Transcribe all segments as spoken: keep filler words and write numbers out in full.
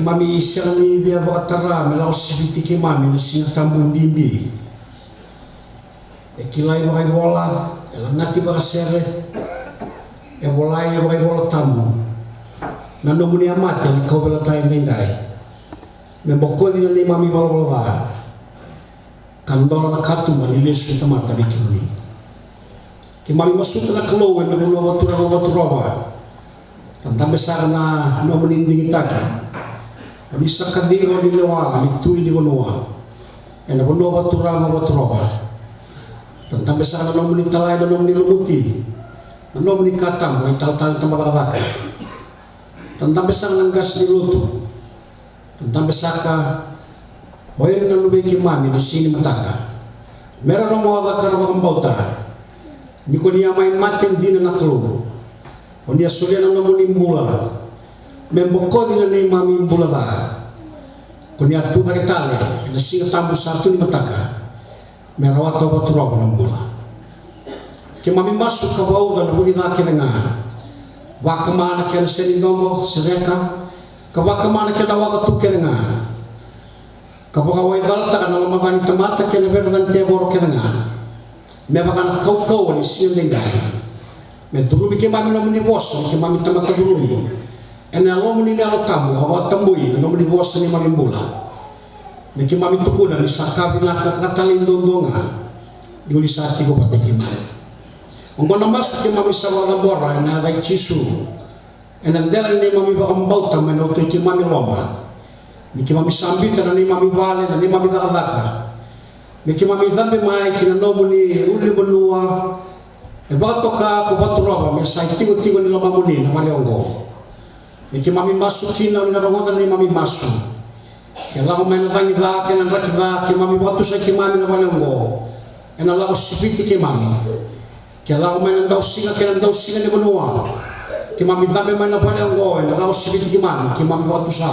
Keimami sega ni via vakatara me lako siviti keimami na Siga Tabu bibi. E kilai vakaivola, e lagati vakasere, e volai vakaivola tabu na nomuni a mate na kauveilatai edaidai, me bokoci na neimami valavala ca ka dola na katuba ni lesu ni tamata vei kemuni. Keimami masuta na Kalou ena vanua vaturova, vaturova, ka dabe saka na nomuni digitaki. O ni sa kaciva ni lewa ni tui ni vanua ena vanua vaturova, vaturova. Ka dabe saka na nomuni talai, na nomuni lumuti, na nomuni katuba, na italatala ni tabacakacaka. Ka dabe saka na qase ni lotu. Dabe saka o ira na luvei keimami na siga ni mataka, me ra rogoca ka ra vakabauta ni ko ni a mai mate dina na Kalou. O ni a solia na nomuni bula me bokoci na neimami bula ca. Ko ni a tu cake tale ena Siga Tabu sa tu ni mataka me rawata vaturova na bula. Keimami masu ka vauca na vu ni ca kece ga, vakama na kena sega ni dodo se reka, ka vakama na kena waka tu kece ga, ka vakawaicalataka na lomaca ni tamata kei na veica ni tevoro kece ga, me vaka na kaukauwa ni siga edaidai. Me curumi keimami na nomuni vosa, ni keimami tamata curumi ena yalomuni na Yalo Tabu, a vakatabui na nomuni vosa ni neimami bula. Me keimami tukuna ni sa ka vinaka ka talei duadua ga, ni o ni sa tiko vata kei keimami. Oqo na masu keimami sa vakacabora ena yaca i Jisu, ena dela ni neimami vakabauta mai na Tui keimami loma. Ni keimami sa biuta na neimami vale, na neimami cakacaka, me keimami cabe mai ki na nomuni ulunivanua e vakatoka ko Vaturova, me sa itikotiko ni lomamuni na vale oqo. Me keimami masu kina, o ni na rogoca na neimami masu. Ke lako mai na cagi ca kei na draki ca, keimami vakatusai keimami na vale oqo ena lako siviti keimami. Ke lako mai na dausiga kei na dausiga ni vanua, keimami cabe mai na vale oqo ena lako siviti keimami, keimami vakatusa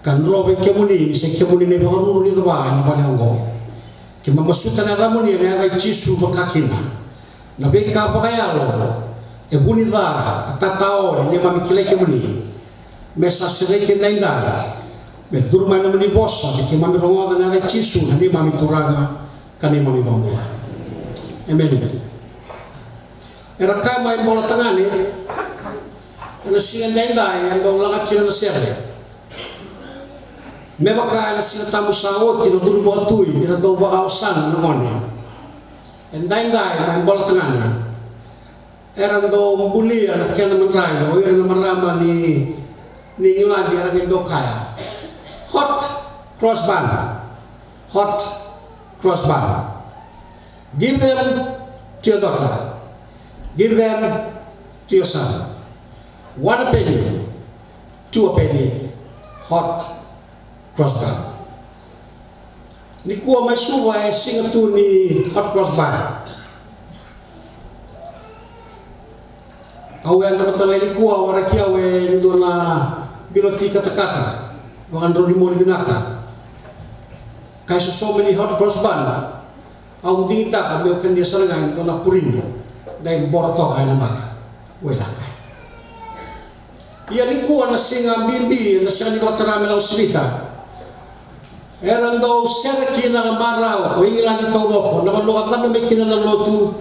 ka dro vei kemuni, ni sai kemuni na ivakaruru ni cava ena vale oqo. Keimami masuta na yacamuni, ena yaca i Jisu, vaka kina na veika vakayalo e vu ni ca ka tatao ni neimami kilai kemuni, me sa sereki edaidai, me curu mai na nomuni vosa me keimami rogoca, ena yaca i Jisu na neimami Turaga ka neimami iVakabula. Emeni. Era kaya mai, bola tagane, ena siga edaidai e dau laga kina na sere. Me vaka ena Siga Tabu sa oti na curu vakatui ni ra dau vakaosana na gone. Edaidai mai, bola tagane, era dau bulia na kena madrai o ira na marama ni, ni Igiladi, era qai dau kaya, hot cross bun, hot cross bun. Give them to your daughter. Give them to your son. One a penny, two a penny, hot cross bun. Nikua mai Suva e siga tu ni hot cross bun. Au yadra vata tale nikua, waraki au e dua na bilo ti katakata, vakadrau ni moli vinaka. Ka e so, so many hot cross bun. Au digitaka meu kania sara ga e dua na purini, qai boro toka ena bata. Wailaka. Ia nikua na siga bibi, na siga ni vakatara me lako sivita, era dau sere kina ka marau ko Igiladi taucoko, na vanua ka cabe mai kina na lotu,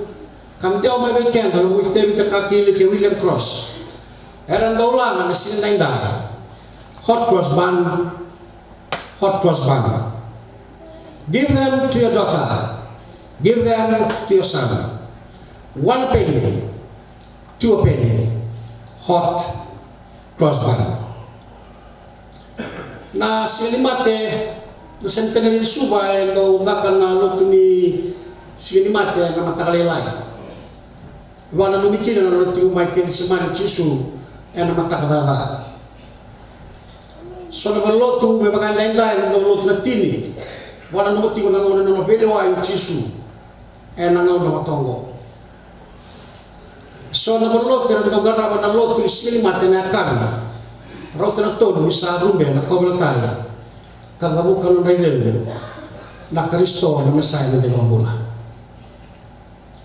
ka dewa mai vei keda na Vui Tevita Kakili kei William Cross. Era dau laga na siga edaidai, hot cross bun, hot cross bun. Give them to your daughter. Give them to your son. One a penny, two a penny, hot cross bun. Na Siga ni Mate, na centenary ni Suva, e dau caka na lotu ni Siga ni Mate ena mataka lailai. Vakananumi kina na nona tiko mai Kecisemani o Jisu ena mataka caca. So na valenilotu me vaka edaidai era dau lotu na tini, vakananuma tiko na gauna ni nona veilewai o Jisu ena gauna vata oqo. So na valenilotu era dau qarava na lotu ni Siga ni Mate ena yakavi, rauta na tolu ni sa rube na kauveilatai, ka cavuka na nodra icegu na Karisito, na Mesaia, na noda iVakabula.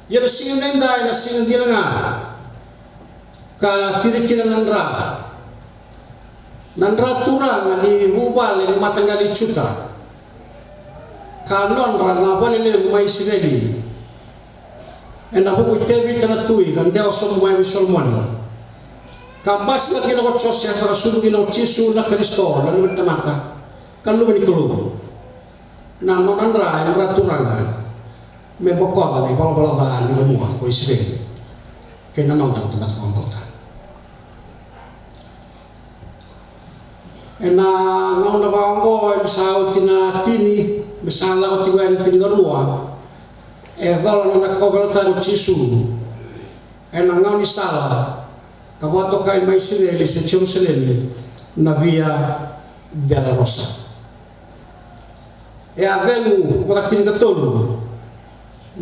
Ia na siga edaidai na siga dina ga ka tiri kina na dra Na dra turaga ni vuvale ni mataqali Juta, ka nodra na vale levu mai Isireli, ena vuku i Tevita na tui, ka dewa sobu mai vei Solomoni, ka basika kina ko Josefa, ka sucu kina ko Jisu na Karisito, na Luve ni tamata, ka Luve ni Kalou. Na nona dra e dra turaga, me bokoca na ivalavala ca ni vanua ko Isireli kei na noda tamata vakabauta. Ena gauna vaka oqo, e sa oti na tini, me sa lako tiko yani na tinikarua, e cola na nona kauveilatai ko Jisu ena gaunisala, ka vakatokai mai Isireli se Jerusalemi na Via Dolorosa. E a cegu vakatinikatolu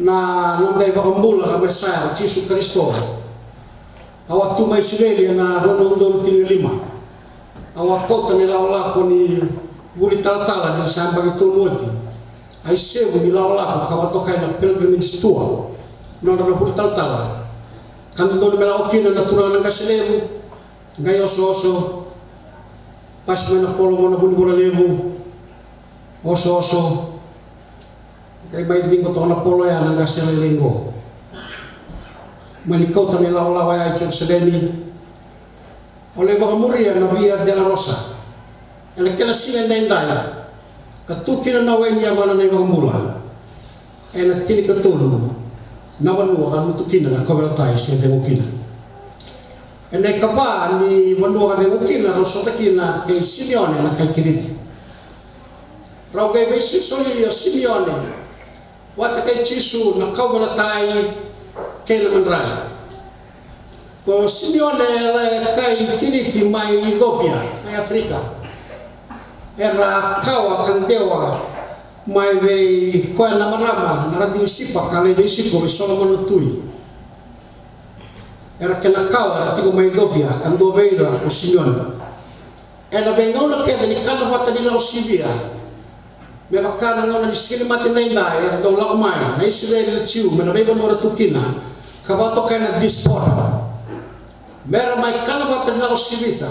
na noda iVakabula ka Mesaya ko Jisu Karisito. Au a tu mai Isireli ena rua na udolu tinikalima. Au a kauta na ilakolako ni vuli talatala ni sa yabaki tolu oti. A isevu ni ilakolako ka vakatokai na pilgrimage tour, nodra na vuli talatala. Ka dodonu me lako kina na turaga na qase levu, qai osooso, pasi mai na polo vua na vunivola levu, osooso, qai mai ciqo toka na polo ya na qase lailai qo. Mani kauta na ilakolako ya i Jerusalemi. Au lai vakamuria na Via Dolorosa ena kena siga edaidai, ka tu kina na we ni yavana na iVakabula ena tinikatolu na vanua ka lutu kina na kauveilatai se cegu kina. Ena ikava ni vanua ka cegu kina, rau sota kina kei Simione na kai Kiriti. Rau qai veisolisoli o Simione vata kei Jisu na kauveilatai kei na madrai. Ko Simione e kai Kiriti mai Icopia, mai Aferika. Era kawa ka dewa mai vei koya na marama na radini Sipa ka lai veisiko vei Solomoni na tui. Era kena kawa, era tiko mai Icopia, ka dua vei ira ko Simione. Ena veigauna kece ni kana vata ni lako sivia, me vaka na gauna ni Siga ni Mate edaidai, era dau lako mai na Isireli, na Jiu, mai na veivanua era tu kina, ka vakatokai na diaspora, me ra mai kana vata ni lako sivita,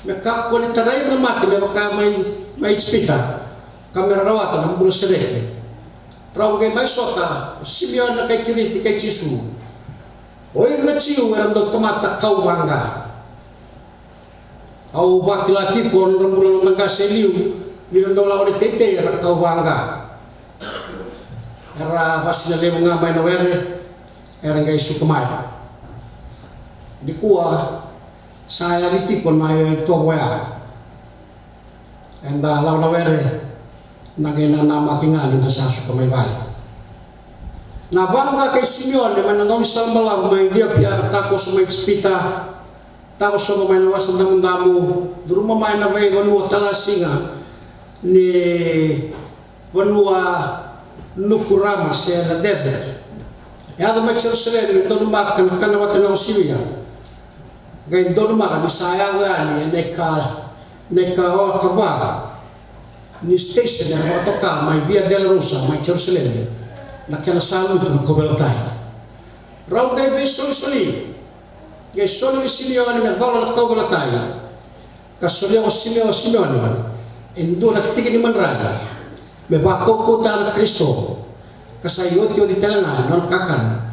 me kakua ni tarai ira na mate me vaka mai, mai Ijipita, ka me ra rawata na bula sereki. Rau qai mai sota o Simione na kai Kiriti kei Jisu. O ira na Jiu era dau tamata kau vaqa. Au vakila tiko na nodra bula na noda qase e liu, ni ra dau lako ni teitei era kau vaqa. Era vasinalevu ga mai na were, era qai suka mai. Nikua sa yali tiko na itovo oya. Eda lako na were, da qai nanamaki ga ni da sa suka mai vale. Na vaqa kei Simione mai na gaunisala balavu mai Iciopia, takoso mai Ijipita, takoso mai na Wasa Damudamu, curuma mai na veivanua talasiga ni vanua nukurama se na desert. Yaco mai Jerusalemi, donumaka na kana vata na osivia. Qai donumaka ni sa yaco yani ena ika, na ika o kava ni station era vakatoka mai Via Dolorosa mai Jerusalemi, na kena sa lutu na kauveilatai. Rau qai veisolisoli, qai soli vei Simione me cola na kauveilatai. Ka solia ko Simione, Simione e dua na tiki ni madrai me vakaukauwataka na Karisito, ka sa iotioti tale ga na nona kakana